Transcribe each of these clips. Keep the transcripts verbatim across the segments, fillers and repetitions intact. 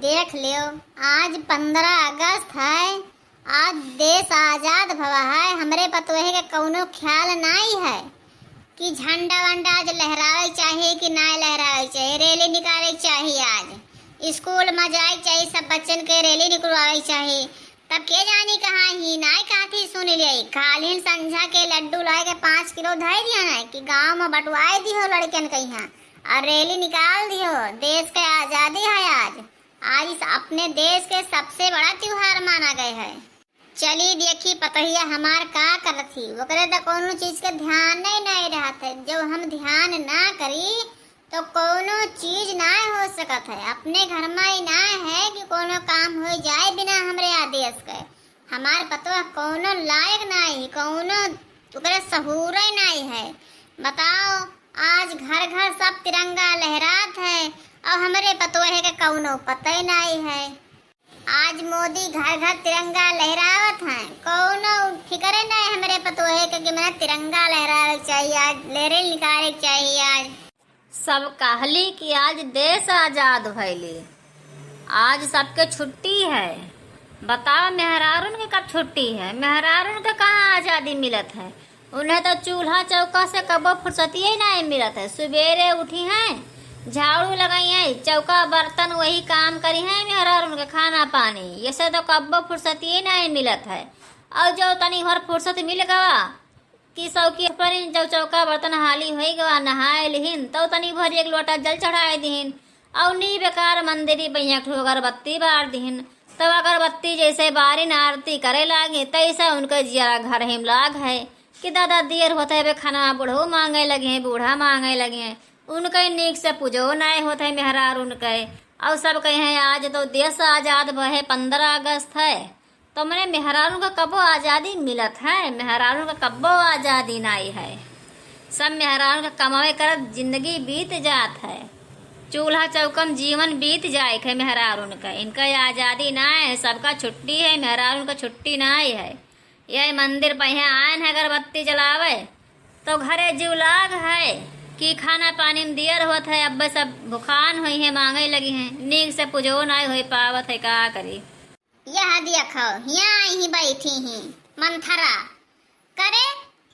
देख लियो, आज पन्द्रह अगस्त है, आज देश आजाद भवा है, हमरे पतोहे के कौनो ख्याल नाई है कि झंडा वंडा आज लहरावे के चाही कि नाई लहरावे के चाही, रैली निकाले के चाही, आज स्कूल में जाए के चाही, सब बच्चन के रैली निकलवावे के चाही। तब के जानी कहाँ ही नाई काथी सुन लिया, कालिन संझा के लड्डू लाए के पाँच किलो धर दिया ना कि गांव में बंटवाए दियो लड़कन के यहाँ और रैली निकाल दियो। देश के आजादी है आज, आज इस अपने देश के सबसे बड़ा त्योहार माना गए है। चली देखी पतोहिया हमार का करत ही, ओकरे त कौनो चीज के ध्यान नहीं, नहीं रहत है। जब हम ध्यान ना करी तो कौनो चीज ना हो सकत है। अपने घर में ही ना है कि कौनो काम हो जाए बिना हमरे आदेश के। हमार पतोह कौनो लायक नाई, कौनो ओकरे सहूरे नाई है। बताओ, आज घर घर सब तिरंगा लहरात है और हमरे पतोहे के कौनो पता ही नाई है। आज मोदी घर घर तिरंगा लहरावत हैं, कौनो फिक्रे नहीं हमरे पतोहे के कि मने तिरंगा लहरावे के चाहिए, आज रैली निकाले के चाहिए। आज सब कहली कि आज देश आजाद भइली, आज सबके छुट्टी है। बताओ मेहरारून के कब छुट्टी है? मेहरारून के कहाँ आजादी मिलत है? उन्हें तो चूल्हा चौका से कबो फुर्सतिये नाई मिलत है। सुबेरे उठी हैं, झाड़ू लगाई हैं, चौका बर्तन वही काम करी हैं मेहरारून के, खाना पानी, ये से तो कबो फुर्सतिये नाई मिलत है। और जो तनी भर फुर्सत मिल गवा कि सौकी पर जब चौका बर्तन हाली होई गवा, नहाए लिहिन, तो तनी भर एक लोटा जल चढ़ाए दिहिन। और नी बेकार मंदिरी पे एक ठो अगरबत्ती बार दिहिन। तब अगरबत्ती जैसे बारिन आरती करे लागी, तैसे उनके जियरा घर हिम लाग है कि दादा दियर होत है बे खाना, बुढ़ऊ मांगे लगे हैं, बूढ़ा मांगे लगे हैं। उनके नीक से पूजो नाय होत है मेहरार उनके। और सब कहे हैं आज तो देश आजाद भए, पन्द्रह अगस्त है। तो मने मेहरारू का कबो आजादी मिलत है? मेहरारू का कबो आजादी नाई है। सब मेहरारू का कमावे करत जिंदगी बीत जात है। चूल्हा चौकम जीवन बीत जाए है मेहरारून का। इनका आजादी नाई है, सबका छुट्टी है, मेहरारू का छुट्टी नाई है। यह मंदिर पे यहाँ आयन है अगरबत्ती जलावे, तो घरे जीव लाग है कि खाना पानी में दियर होत है। अब सब भुखान होई है, मांगे लगी हैं, नीक से पूजो नाई होई पावत है, का करी? यह देखो, हियाँ आई ही बैठी ही मंथरा। करे,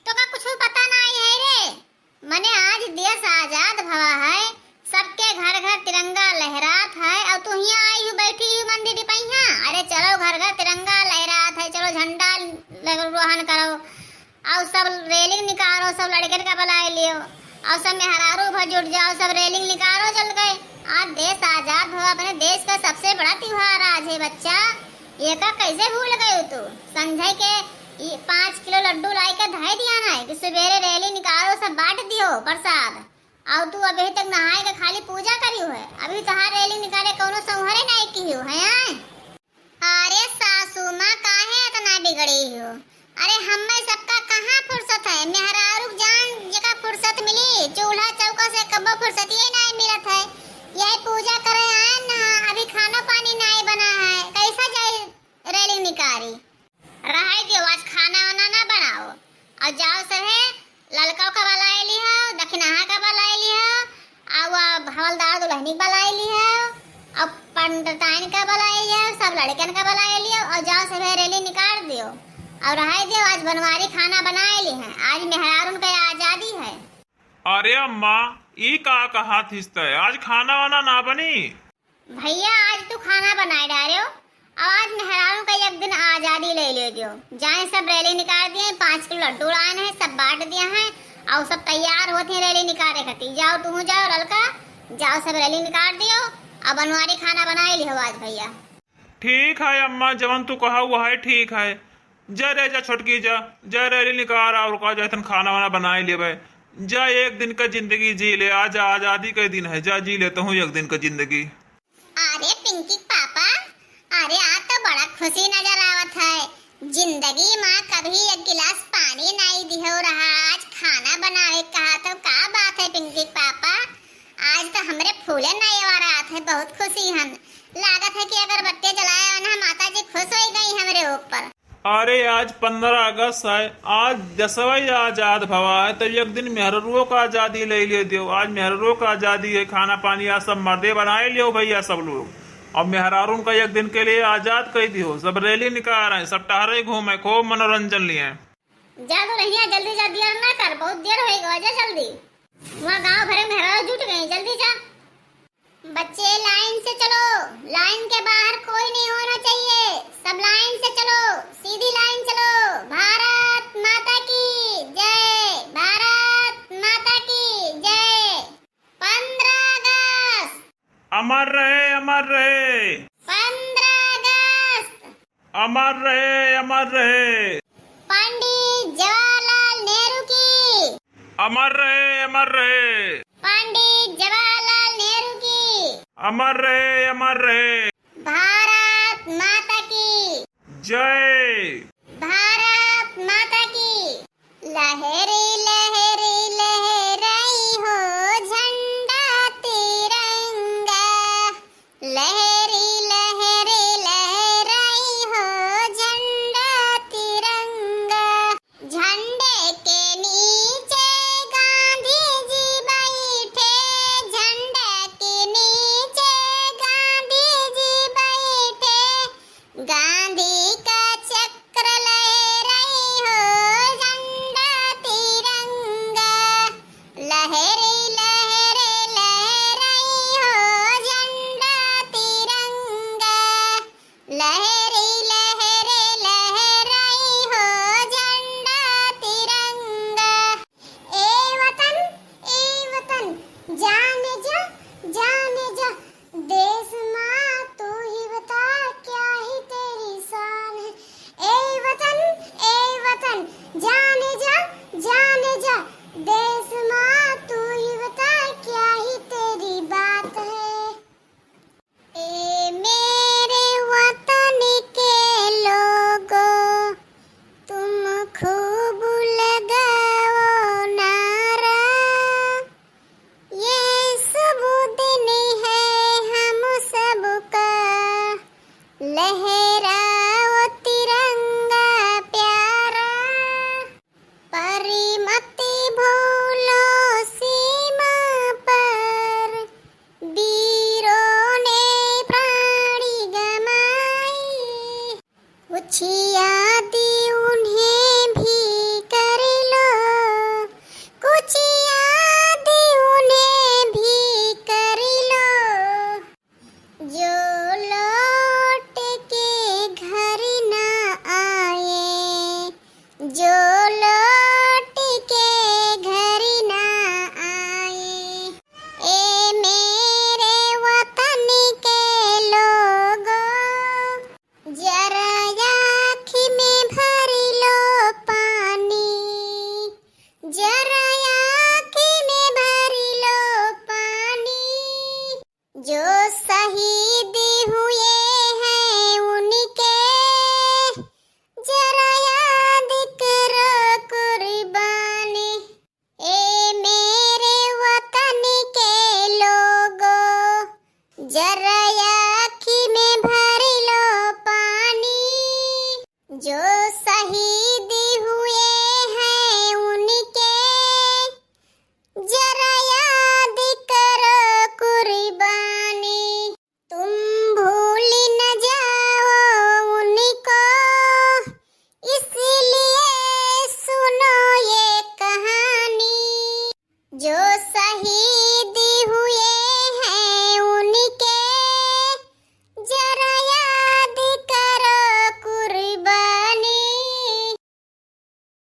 तोका कुछ पता नाई है रे? मने आज देश आजाद भवा है, सबके घर घर तिरंगा लहरात है, और तू हियाँ आई हूँ, बैठी हूँ मंदिर डिपैया। अरे चलो, घर घर तिरंगा लहरात है, चलो झंडा लग-, रोहन करो, और सब रैली निकालो, सब लड़कन का बुलाए लियो, और सब मेहरारू भर जुट जाओ, सब रैली निकालो चल गए। आज देश आजाद भवा, अपने देश का सबसे बड़ा त्योहार आज है बच्चा, ये का कैसे भूल गए तू? संझा के ई पाँच किलो लड्डू लाई के धई दिया ना कि सुबेरे रैली निकालो, सब बांट दियो प्रसाद, और तू अभी तक नहाए के खाली पूजा करी है, अभी तोहार रैली निकाले कौनो संहरे नहीं की हो है। अरे सासू माँ, काहे इतना बिगड़ी हो? अरे हम्मे सबका कहाँ फुर्सत है? मेहरारू जान जेका फुर्सत मिली, चूल्हा चौका से कबो फुर्सतिये नहीं मिलत है। यही पूजा करे आए ना, अभी खाना पानी नहीं बना है, कैसा जाई रैली निकारी? रहे दियो, आज खाना वाना ना बनाओ, और जाओ सभे ललका का बुलाए लिहो, दखिनहा का बुलाए लिहो, और वो हवलदार दुल्हनी का बुलाए लिहो, और पंडिताइन का बुलाए लिहो, सब लड़कन का बुलाए लिहो, और जाओ सभे रैली निकाल दियो, और रहे दियो, आज बनवारी खाना बनाए ली हैं, आज मेहरारून के आजादी है। अरे अम्मा, ई का कहा थिस तय? आज खाना वाना ना बनी? भैया, आज तू खाना बनाए डारे हो, और आज मेहरारू का एक दिन आजादी ले ले दियो। जाए सब रैली निकाल दिए, पाँच किलो लड्डू लाए हैं, सब बांट दिया है, और सब तैयार होते हैं रैली निकाले खातिर। जाओ, तू जाओ ललका, जाओ सब रैली निकाल दियो, और बनवारी खाना बनाए लिहो आज भैया। ठीक है अम्मा, जवन तू कहा वह है ठीक है। जा रे जा छोटकी जा, जा रैली निकाल और का जा तन खाना वाना बनाए लेबे। जा एक दिन का जिंदगी जी ले, आज आजादी के दिन है, जा जी लेता हूँ एक दिन का जिंदगी। अरे पिंकी पापा, अरे आज तो बड़ा खुशी नजर आवत है। जिंदगी मा कभी एक गिलास पानी नहीं दिहो रहा, आज खाना बनावे कहा तो का बात है पिंकी पापा? आज तो हमरे फूले नहीं आ रहा थे, बहुत खुशी हन। लागत है कि अगरबत्ती जलाए ना माता जी खुश हो गई हमरे ऊपर। अरे आज पन्द्रह अगस्त है, आज देशवा ही आजाद भवा है, तब एक दिन मेहररुओ का आजादी ले ले दियो। आज मेहररुओ का आजादी है, खाना पानी आज सब मर्दे बनाए लियो भैया सब लोग। अब मेहरारून का एक दिन के लिए आजाद कइ दिहो, सब रैली निकाल रहे, सब टहरे घूमे, खूब मनोरंजन लिए। जा तो रहिया, जल्दी जा, देर ना कर, बहुत देर होइ गवा, जा जल्दी। वहाँ गांव भरे मेहरारू जुट गए, जल्दी जा। बच्चे लाइन से चलो, लाइन के बाहर कोई नहीं होना चाहिए, सब लाइन से चलो, सीधी लाइन चलो। भारत माता की जय, भारत माता की जय। पंद्रह अगस्त। अमर रहे, अमर रहे। पंद्रह अगस्त। अमर रहे, अमर रहे। पंडित जवाहरलाल नेहरू की। अमर रहे, अमर रहे। पंडित जवाहरलाल नेहरू की। अमर रहे, अमर रहे। भारत माता की। जय। भारत माता की। लहरी लहरी लहराई हो झंडा तिरंगा, लहरी लहरी लहराई हो झंडा तिरंगा। झंडे के नीचे गांधी जी बैठे, झंडे के नीचे गांधी जी बैठे, गांधी का चक्र लहराई हो झंडा तिरंगा, लहरी लहरी लहराई हो झंडा तिरंगा, लहरी लहरी लहराई हो झंडा तिरंगा। ए वतन, ए वतन, जाने जा, जाने जा, देश माँ तू ही बता, क्या ही तेरी शान है। ए वतन, ए वतन, जाने जा, जाने जा, देश माँ तू ही बता, क्या ही तेरी बात है। ए मेरे वतन के लोगों, तुम खूब लगाओ नारा, ये शुभ दिन है हम सबका, लहराओ तिरंगा प्यारा। पर मत भूलो सीमा पर वीरों ने प्राण गमाए, कुछ याद उन्हें भी कर लो, कुछ याद उन्हें भी कर लो, जो लौट के घर ना आए, जो लौट के घर ना आए। ए मेरे वतन के लोगों, जरा आँख में भर लो पानी, जरा आँख में भर लो पानी। जो शहीद हुए हैं उनके, जरा याद करो कुर्बानी। ए मेरे वतन के लोगों, जरा आँख में भर लो पानी। जो शहीद